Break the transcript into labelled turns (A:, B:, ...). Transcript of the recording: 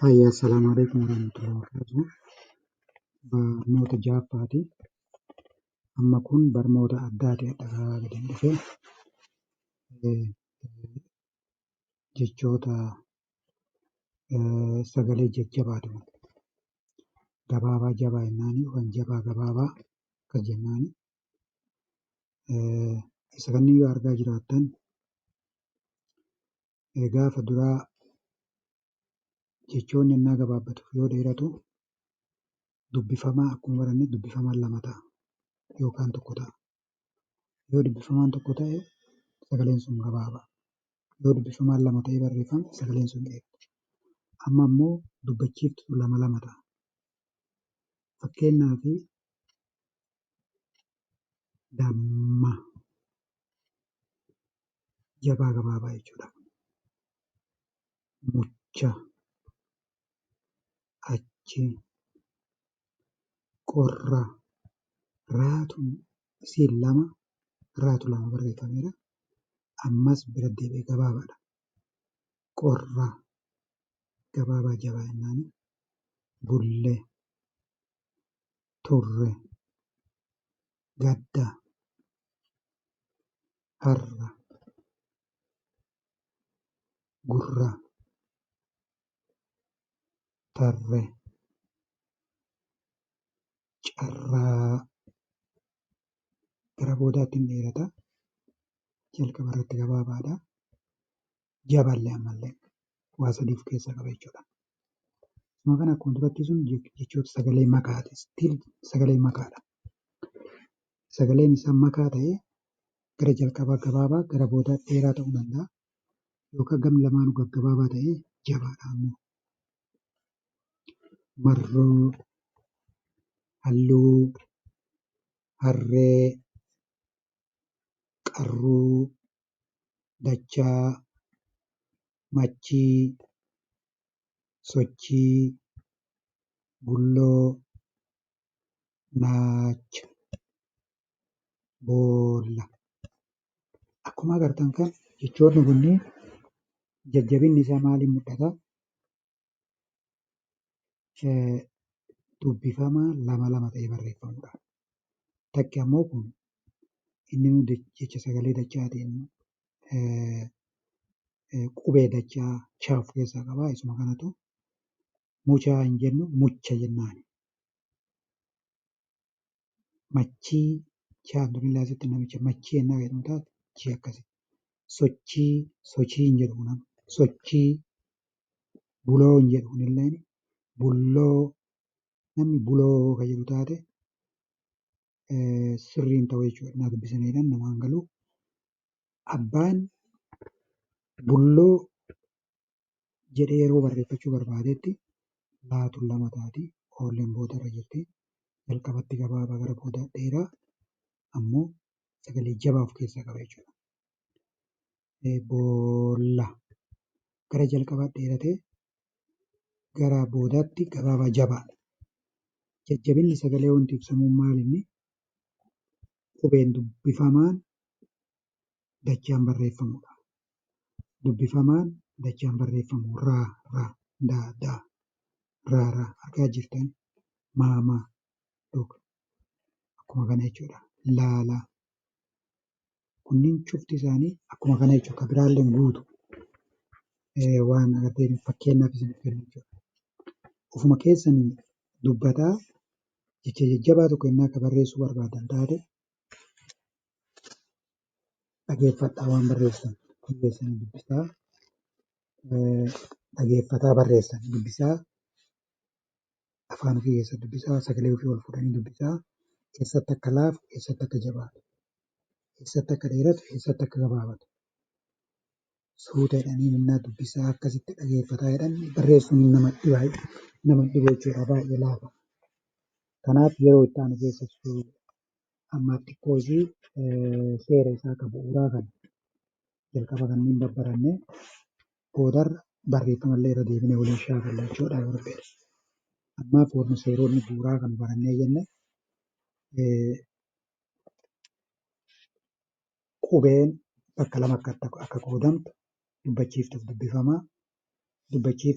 A: Hayya, assalaamu alaikum warahmatullahi wabarakatuh. Barnoota ja'affaati. Amma kun barnoota addaati hadha gadi dhufe. Jechoota sagalee jajjabaadha. Gabaabaa jabaa jennaani yookaan jabaa gabaabaa akkas jennaani. Isa kanneen yoo argaa jiraattan gaafa duraa jechoonni innaa gabaabbatu yoo dheeratu dubbifamaa akkuma baranne dubbifamaan lama ta'a yookaan tokko ta'a. Yoo dubbifamaan tokko ta'e sagaleen sun gabaabaa. Yoo dubbifamaan lama ta'ee barreeffame sagaleen sun dheerata. Amma immoo dubbachiiftu lama lama ta'a. Fakkeenyaaf damma jabaa gabaabaa jechuudha. Mucha, achi, qorra, raatu isiin lama raatu lama barreeffameera. Ammas bira deebi'ee gabaabaadha. Qorra gabaabaa jabaa jennaani. Bulle, turre, gadda, har'a, gurra, tarre, carraa. Gara boodaatti hin dheerata. Jalqaba irratti gabaabaadha. Jabaallee ammallee waa sadii of keessaa qaba jechuudha. Akkuma kana akkuma duratti sun jechoota sagalee makaati. Still sagalee makaadha. Sagaleen isaa makaa ta'ee gara jalqabaa gabaabaa gara boodaa dheeraa ta'uu danda'a. Yookaan gam lamaanuu gaggabaabaa ta'ee jabaadha ammoo. Marroo, halluu, harree, qarruu, dachaa, machii, sochii, bulloo, naacha, boolla. Akkuma agartan kan jechoonni kunniin jajjabinni isaa maaliin mul'ata? Dubbifamaa lama lama ta'ee barreeffamudha. Takki ammoo kun inni jecha sagalee dachaatiin qubee dachaa chaa of keessaa qaba. Isuma kanatu mucaa hin jennu mucha jennaan. Machii chaan tunillee asitti namicha machii jennaa jedhamu taate chii akkasi. Sochii sochii hin jedhu kun sochii buloo hin jedhu kunilleen bulloo namni buloo kan jedhu taate sirriin ta'u jechuudha. Naa dubbisaniidhaan namaan galu. Abbaan bulloo jedhee yeroo barreeffachuu barbaadetti laatuun lama taati. Oolleen boodarra jirti. Jalqabatti gabaabaa gara boodaa dheeraa ammoo sagalee jabaa of keessaa qaba jechuudha. Boolla gara jalqabaa dheeratee gara boodaatti gabaabaa jabaadha. Jajjabinni sagalee wanti ibsamu maal inni? Qubeen dubbifamaan dachaan barreeffamudha. Dubbifamaan dachaan barreeffamu raa raa daa daa raa raa argaa jirtan maa maa dhuga akkuma kana jechuudha. Laa laa kunniin cufti isaanii akkuma kana jechuudha. Kan biraallee guutu waan agartee fakkeenyaaf isiniif kennu jechuudha. Ofuma keessanii dubbataa jecha jajjabaa tokko innaa akka barreessuu barbaadan taate dhageeffadhaa waan barreessan barreessanii dubbisaa dhageeffataa barreessan dubbisaa afaan ofii keessa dubbisaa sagalee ofii ol fuudhanii dubbisaa eessatti akka laafu eessatti akka jabaatu eessatti akka dheeratu eessatti akka gabaabatu suuta jedhanii innaa dubbisaa akkasitti dhageeffataa jedhan barreessuun nama dhiba nama dhibu jechuudha baay'ee laafa. Kanaaf yeroo itti aanu keessattuu ammaaf xiqqoo ishii seera isaa akka bu'uuraa kana jalqaba kanneen babbarannee boodarra barreeffamallee irra deebinee waliin shaakalla jechuudha yoo rabbi jedhe. Ammaaf warri seeronni bu'uuraa kan barannee jenne qubeen bakka lama akka qoodamtu dubbachiiftuuf dubbifamaa dubbachiiftu.